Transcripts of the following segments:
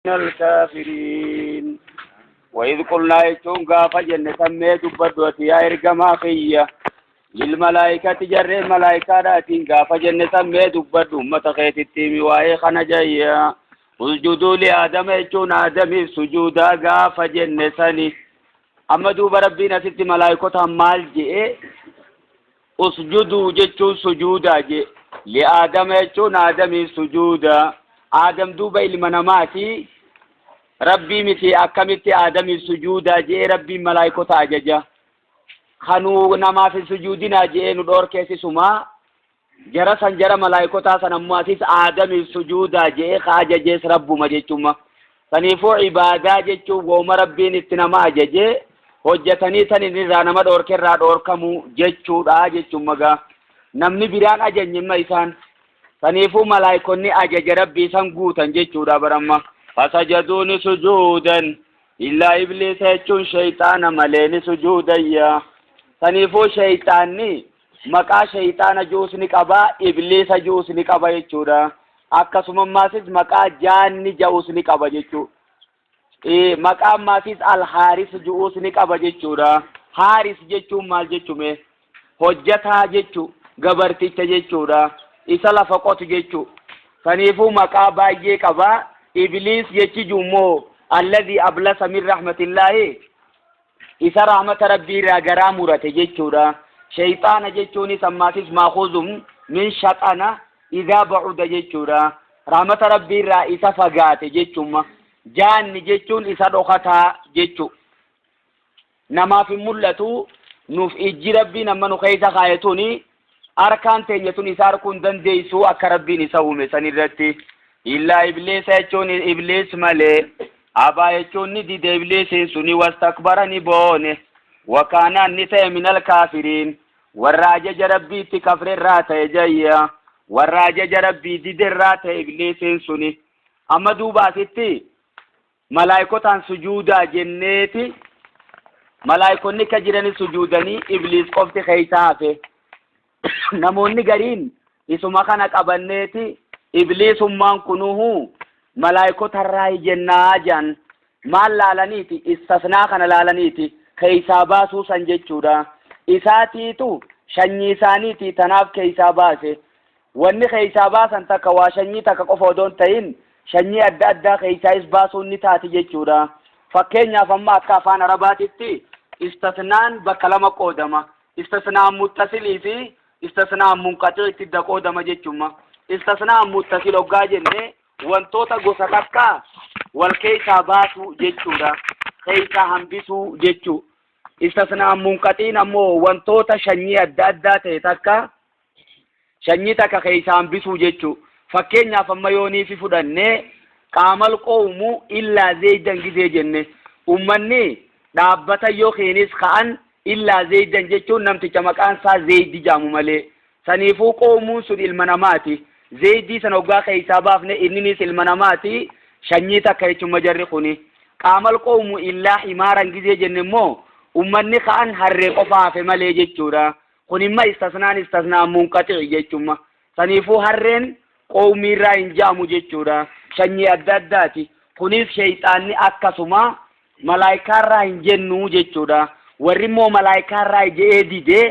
الكافرين وإذ قلنا jechuun gaafa jenne sammee dubbadhu ati yaa ergamaa kiyya lilmalaayikati jarreen malaayikaadhaatiin gaafa jenne sammee dubbadhu ummata keetitti himi waa'ee kana jayya usjuduu li aadama jechuun aadamiif sujuudaa gaafa jenne sani amma duuba rabbiin asitti malaayikotaan maal je'e usjuduu jechuun sujuudaa je li aadama jechuun aadamiif sujuudaa aadam duuba ilma namaati rabbii miti akkamitti aadamiif sujuudaa je'ee rabbiin malaayikota ajaja kanuu namaaf hin sujuudinaa je'ee nu dhoorkeessisumaa jara san jara malaayikotaa san ammoo asis aadamiif sujuudaa je'ee ka ajajees rabbuma jechuma saniifuu ibaadaa jechuun wooma rabbiin itti nama ajajee hojjatanii san inni irraa nama dhoorke irraa dhoorkamu jechuudha jechuma gaa namni biraan ajanyimma isaan saniifuu malaayikonni ajaja rabbii san guutan jechuudha baramma fasajaduu ni sujuudan illaa ibliisa jechuun sheyxaana malee ni sujuudayya saniifuu sheyxaanni maqaa sheyxaana ju'us ni qaba ibliisa ju'us ni qaba jechuudha akkasuma ammaasis maqaa jaanni ja'us ni qaba jechuu maqaa ammaasis alhaaris ju'us ni qaba jechuudha haaris jechuun maal jechume hojjataa jechu gabarticha jechuudha isa lafa qotu jechu saniifuu maqaa baay'ee qaba ibliis jechi jummoo alladhii ablasa min rahmatillaahi isa rahmata rabbii irraa garaa murate jechuudha sheyxaana jechuunis ammaasis maakhuzum min shaxana idaa ba'uda jechuudha rahmata rabbii irraa isa fagaate jechuma jaanni jechuun isa dhokataa jechu namaaf hin mul'atu nuuf ijji rabbiin amma nu keessa kaaye tuni harkaan teenya tun isa arguu hin dandeessu akka rabbiin isa uume san irratti illaa ibliisa jechuun ibliis malee abaa jechuun ni dide ibliisiin suni wastakbara ni boone wakaanaan ni ta'e minal kaafiriin warra ajaja rabbiitti kafre irraa ta'e jayya warra ajaja rabbii dide irraa ta'e ibliisiin suni amma duuba asitti malaayikotaan sujuudaa jenneeti malaayikonni akka jirani sujuudanii ibliis qofti keessa hafe namoonni gariin isuma kana qabanneeti ibliisummaan kunuhu malaayikotarraa jennaa jedhan maal laalaniiti istasnaa kana laalaniiti keessaa baasuu san jechuudha isaatiitu shanyii isaaniiti tanaaf keessaa baase Wanni keessaa baasan takka waa shanyii takka qofa odoo hin ta'in shanyii adda addaa keessaayis baasuun ni taati jechuudha. Fakkeenyaaf amma akka afaan Arabaatitti istasnaan bakka lama qoodama. Istasnaan muttasilii fi istasnaan munqaxii itti idda qoodama jechuudha. Istasnaan muttasil hoggaa jenne wantoota gosa takka wal keessaa baasuu jechuudha. Keessaa hambisuu jechuu. Istasnaan munqaxiin ammoo wantoota shanyii adda addaa ta'e takka shanyii takka keessaa hambisuu jechuu fakkeenyaaf amma yooniifi fudhanne qaamal qowmu illaa zeeydan gizee jenne ummanni dhaabbata yookiinis ka'an illaa zeeydan jechuun namticha maqaan isaa zeeydi jaamu malee saniifuu qowmuun sun ilma namaati zeeydii sana hoggaa keessaa baafne inninis ilma namaati shanyii takka jechuun majarri kuni qaamal qowmu illaa himaaran gizee jenne immoo ummanni ka'an harree qofa hafe malee jechuudha Kun imma istasnaan istasnaa munqaxi'i jechumma. Saniifuu harreen qowmiirraa hin ja'amu jechuudha. Shanyii adda addaati. Kunis sheyxaanni akkasuma malaayikaarraa hin jennu jechuudha. Warri immoo malaayikaarraa je'ee didee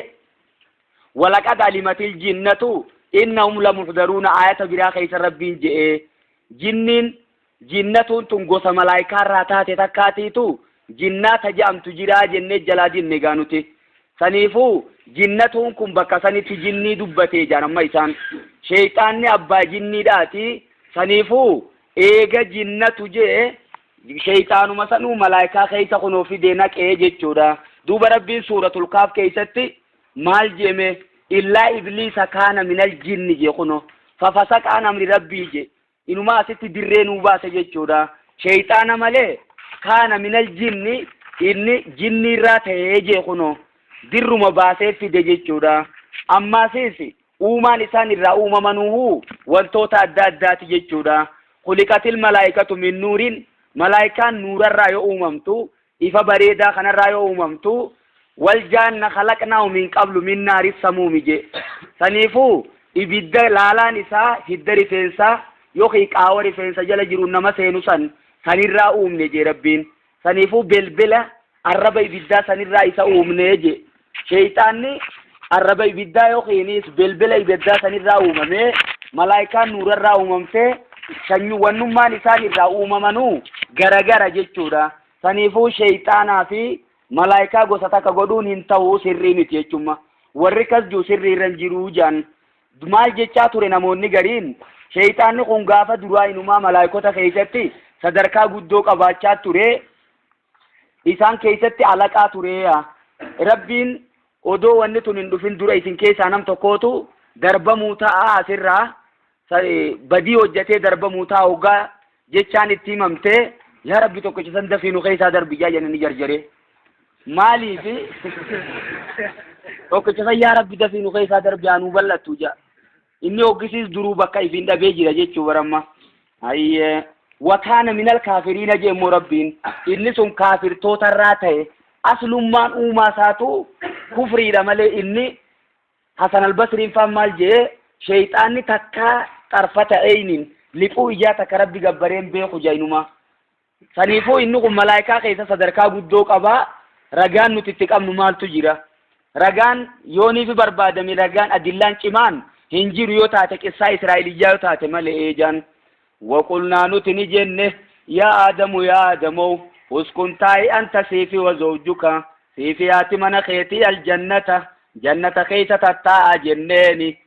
walaqad alimatil jinnatu innahum lamuhdaruuna aayata biraa keessa rabbiin je'ee jinniin jinnatuun tun gosa malaayikaarraa taate takkaatiitu jinnaa ta je'amtu jiraa jennee jalaa dinne gaa nuti. Saniifuu jinnatuun kun bakka sanitti jinnii dubbatee jaan amma isaan. Sheeyxaanni abbaa jinniidhaati. Saniifuu eega jinnatu jee sheeyxaanuma sanuu malaayikaa keessa kunoo fidee naqee jechuudha. Duuba rabbiin suuratul kaaf keessatti maal jeeme illaa ibliisa kaana minal jinni jee kunoo fafasaqa an amri rabbii jee Inumaa asitti dirree nuu baase jechuudha. Sheeyxaana malee kaana minal jinni inni jinniirraa ta'ee jee kunoo dirruma baasee fide jechuudha. Ammaasis uumaan isaan irraa uumamanuuhu wantoota adda addaati jechuudha. Khuliqatil malaayikatu min nuurin malaayikaan nuurarraa yoo uumamtu ifa bareedaa kanarraa yoo uumamtu wal jaanna khalaqnaahu min qablu min naari samuumi jee saniifuu ibidda laalaan isaa hidda rifeensaa yookiin qaawa rifeensa jala jiru nama seenu san Sanirraa uumne jee Rabbiin. Saniifuu belbela arraba ibiddaa sanirraa isa uumne jee. Sheeyxaanni arraba ibiddaa yookiinis belbela ibiddaa sanirraa uumamee malaayikaan nuurarraa uumamtee sanyuwwannummaan isaan irraa uumamanuu garagara jechuudha. Saniifuu sheeyxaanaa fi malaayikaa gosa takka godhuun hin ta'u sirrii miti jechumma. Warri kas jiru sirrii irra hin jiruu jaan. Maal jechaa ture namoonni gariin sheeyxaanni kun gaafa duraa inumaa malaayikota keessatti sadarkaa guddoo qabaachaa ture isaan keessatti alaqaa ture. Rabbiin odoo wanni tun hin dhufin dura isin keessaa nam tokkootu darbamuu ta'a asirraa badii hojjetee darbamuu ta'a hoggaa jechaan itti himamtee yaa Rabbi tokkicha san dafii nu keessaa darbi yaa jedhanii jarjaree. Maaliif tokkicha san yaa Rabbi dafii nu keessaa darbi haa nuu bal'attu jedha. Inni hoggisiis duruu bakka ifiin dhabee jira jechuu baramma. Hayyee wakaana minal kaafiriina jee immoo Rabbiin inni sun kaafirtootarraa ta'e aslummaan uumaa isaatu kufriidha malee inni Hasan Albasriin faan maal jee sheeyxaanni takkaa xarfata eyniin liphuu ijaa takka Rabbi gabbareen beeku jainuma. Saniifuu inni kun malaayikaa keessa sadarkaa guddoo qaba. Ragaan nuti itti qabnu maaltu jira? Ragaan yooniifi barbaadame ragaan adillaan cimaan hin jiru yoo taate qissaa Israa'eliyyaa yoo taate malee eejaan. Waqulnaa nuti ni jenne yaa Aadamu yaa Aadamow uskun taa'i anta siifi wa zawjuka siifi haati mana keetii aljannata jannata keessa tattaa'a jenneeni.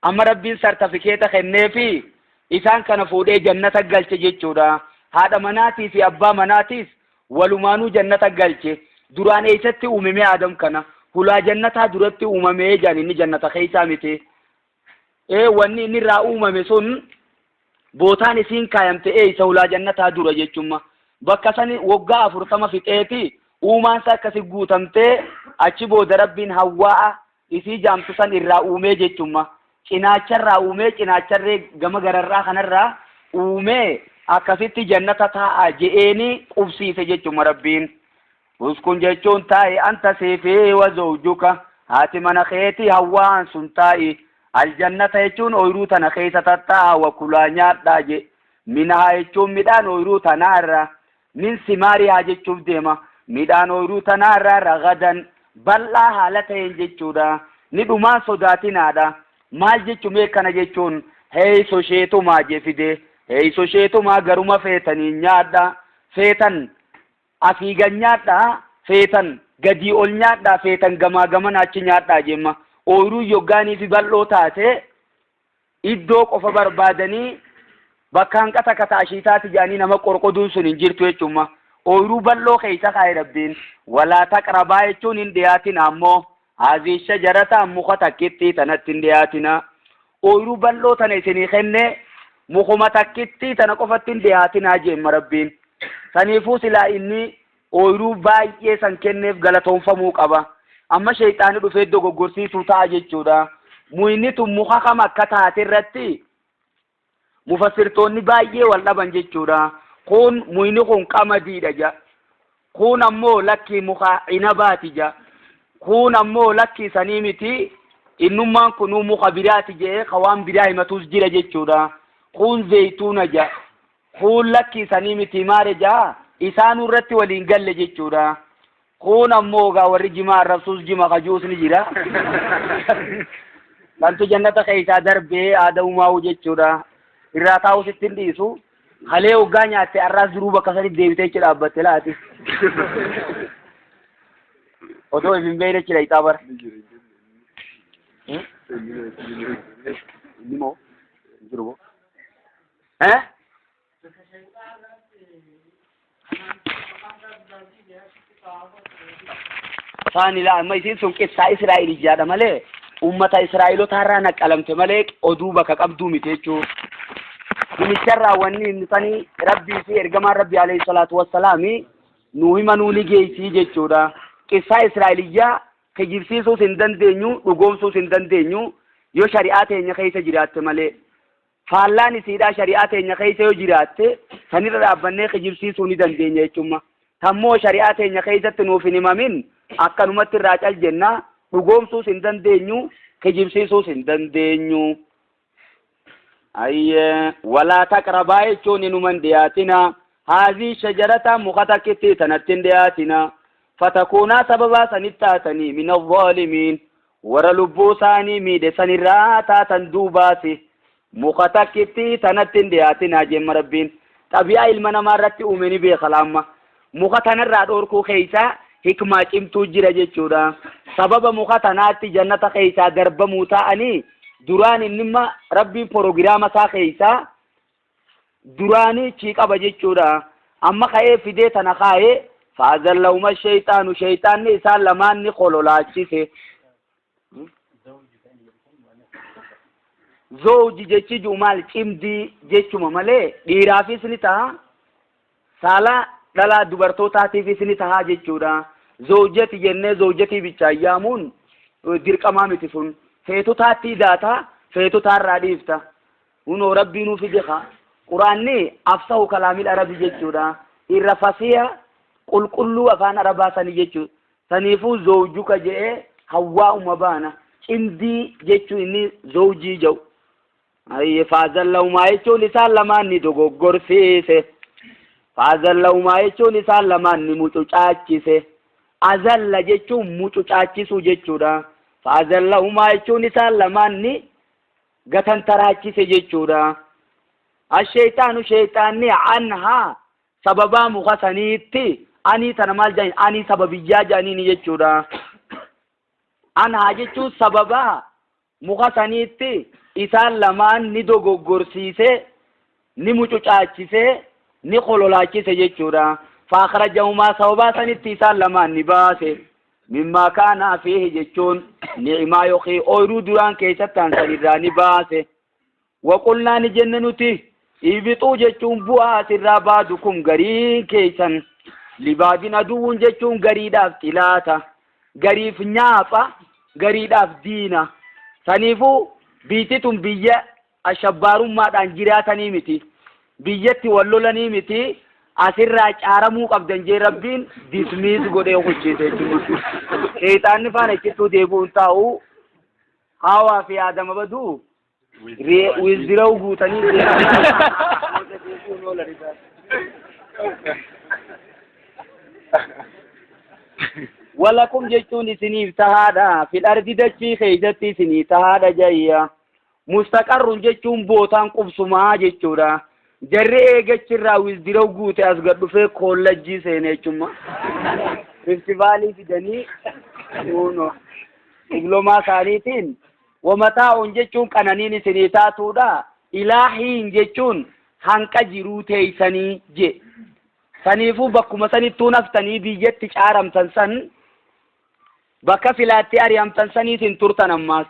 Amma Rabbiin sartafikeeta kenneefi isaan kana fuudhee jannata galche jechuudha. Haadha manaatii fi abbaa manaatiis walumaanuu jannata galche. Duraan eessatti uumame Aadam kana? Hulaa jannataa duratti uumame jedhan inni jannata keessaa miti. Ee wanni inni irraa uumame sun bootaan isiin kaayamte eessa hulaa jannataa dura jechumma. Bakka sani waggaa 40 fixeeti uumaan isaa akkasi guutamtee achi booda Rabbiin Hawwaa'a isii jaamtu san irraa uumee jechumma. Cinaacharraa uumee cinaacharree gama gararraa kanarraa uumee akkasitti jannata taa'a je'eeni qubsiise jechumma Rabbiin. Uskun jechuun taa'i anta siifi wa zawjuka haati mana keetii Hawwaan sun taa'i aljannata jechuun ooyruu tana keessa tattaa'a wa kulaa nyaadhaa je minhaa jechuun midhaan ooyruu tanaarra min simaarihaa jechuuf deema midhaan ooyruu tanaarraa ragadan bal'aa haala ta'een jechuudha ni dhumaan sodaatinaadha maal jechu mee kana jechuun heeyso sheetumaa je fide heeyso sheetumaa garuma feetanii nyaadha feetan asii gad nyaadhaa feetan gadii ol nyaadhaa feetan gamaa gamana achi nyaadhaa jemma ooyruun yoggaanii fi bal'oo taate iddoo qofa barbaadanii bakka hanqa takka taashiitaati jedhanii nama qorqoduun sun hin jirtu jechuudha. Ooyruu bal'oo keessa kaa'e Rabbiin. Walaa taqrabaa jechuun hin dhiyaatina ammoo haazii shajarata muka takkittii tanatti hin dhiyaatina. Ooyruu bal'oo tana isinii kenne mukuma takkittii tana qofatti hin dhiyaatinaa jeemma Rabbiin. Saniifuu silaa inni ooyruu baay'ee san kenneef galatoonfamuu qaba. Amma sheeyxaanni dhufee dogoggorsiisuu ta'a jechuudha. Muyni tun muka kam akka taate irratti mufassirtoonni baay'ee wal dhaban jechuudha. Kun muyni kun qamadiidha ja. Kun ammoo lakkii muka inabaati ja. Kun ammoo lakkii sanii miti innummaan kunuu muka biraati jedhee ka waan biraa himatus jira jechuudha. Kun zeytuuna ja. Kuun lakkii sanii miti maare ja'a isaanuu irratti waliin galle jechuudha. Kuun ammoo egaa warri jimaa arrabsuus jima kajuus ni jira. Kantu jannata keessaa darbee aada uumaa'u jechuudha. Irraa taa'us itti hin dhiisu. Kalee hoggaa nyaatte arraas duruu bakka sanitti deebitee achi dhaabbatte laati. Odoo if hin beekne achi dhayxaa bara. Inni moo? Jiru moo? Eh? Faani laa amma isiin sun qissaa Israa'eliyyaadha malee ummata Israa'elotaarraa naqqalamte malee oduu bakka qabduu miti jechuu. Himicharraa wanni inni sanii Rabbii fi ergamaan Rabbii alayhi salaatu wassalaami nuu himanuu ni geessii jechuudha. Qissaa Israa'eliyyaa kijibsiisuus hin dandeenyu dhugoomsuus hin dandeenyu yoo shari'aa teenya keessa jiraatte malee. Faallaan isiidhaa shari'aa teenya keessa yoo jiraatte sanirra dhaabbannee kijibsiisuu ni dandeenya jechumma. Tammoo shari'aa teenya keessatti nuuf hin himamin akkanumatti irraa cal jenna dhugoomsuus hin dandeenyu kijibsiisuus hin dandeenyu. Ayyee walaa taqrabaa jechuun inuma hin dhiyaatina. Haazii shajarata muka takkitti tanatti hin dhiyaatina. Fatakuunaa sababaa sanitti taatanii min azzaalimiin warra lubbuu isaanii miidhe sanirraa taatan duubaasi. Muka takkitti tanatti hin dhiyaatinaa jemma Rabbiin. Xabi'aa ilma namaa irratti uume ni beeka laamma. Muka tanarraa dhoorkuu keeysa hikmaa cimtuu jira jechuudha. Sababa muka tanaatti jannata keeysaa darbamuu ta'anii duraan innimma Rabbiin porogiraama isaa keeysaa duraanii chii qaba jechuudha. Amma ka'ee fidee tana kaa'ee faazallahuma sheyxaanu sheyxaanni isaan lamaan ni kololaachise. Zawji jechi jiru maal cimdii jechuma malee dhiiraafis ni ta'a saala dhalaa dubartootaatiifis ni ta'a jechuudha. Zawjati jennee zawjatii bichaan yaamuun dirqamaa miti sun feetotaatti idaata feetotaarraa dhiifta. Hunoo rabbii nuu fide kaa. Quraanni afsahu kalaamil arabi jechuudha. Irra fasiha qulqulluu afaan arabaa sani jechuudha. Saniifuu zawjuka je'ee hawwaa'uma baana. Cimdii jechuu inni zawjii jedhu. Ayye faazallaumaa jechuun isaan lamaan ni dogoggorsiise. Faazallaumaa jechuun isaan lamaan ni mucucaachise. Azalla jechuun mucucaachisuu jechuudha. Faazallaumaa jechuun isaan lamaan ni gatantaraachise jechuudha. Asheeyxaanu sheeyxaanni anhaa sababaa muka saniitti anii tana maal jedhaniin anii sababiyyaa jedhaniini jechuudha. Anhaa jechuun sababaa muka saniitti isaan lamaan ni dogoggorsiise, ni mucucaachise, ni kololaachise jechuudha. Faakarajahumaa sababaa sanitti isaan lamaan ni baase. Mimmaa kaanaa fiihi jechuun ni'imaa yookiin ooyruu duraan keessatti ta'an sanirraa ni baase. Waqulnaa ni jenne nuti ibixuu jechuun bu'aa asirraa baadukum gariin keessan libaadin aduwwun jechuun gariidhaaf xilaata gariif nyaapha gariidhaaf diina saniifuu biitti tun biyya ashabbaarummaadhaan jiraatanii miti biyyatti wal lolanii miti asirraa caaramuu qabdan jee rabbiin dismiis godhee kuchiise jechuudha. Sheexaanni faana ichittuu deebi'uun taa'u haawaa fi aadama baduu wizdira'u guutanii deebi'uun oolan isaan. Walakum jechuun isiniif tahaadha. Fil ardi dachii keessatti isinii tahaadha jayya. Mustaqarrun jechuun bootaan qubsumaa jechuudha. Jarri eegachirraa wizdira'u guute as gad dhufee koollajjii seene jechuudha. Festivaalii fidanii kuno diplomaa isaaniitiin wamataa'uun jechuun qananiin isinii taatuudha. Ilaahiin jechuun hanqa jiruu teeysanii je. Saniifuu bakkuma sanittuu naftanii biyyatti caaramtan san bakka silaatti ari'amtan saniis hin turtan ammaas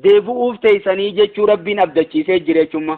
deebi'uuf teeysanii jechuu rabbiin abdachiisee jira jechuudha.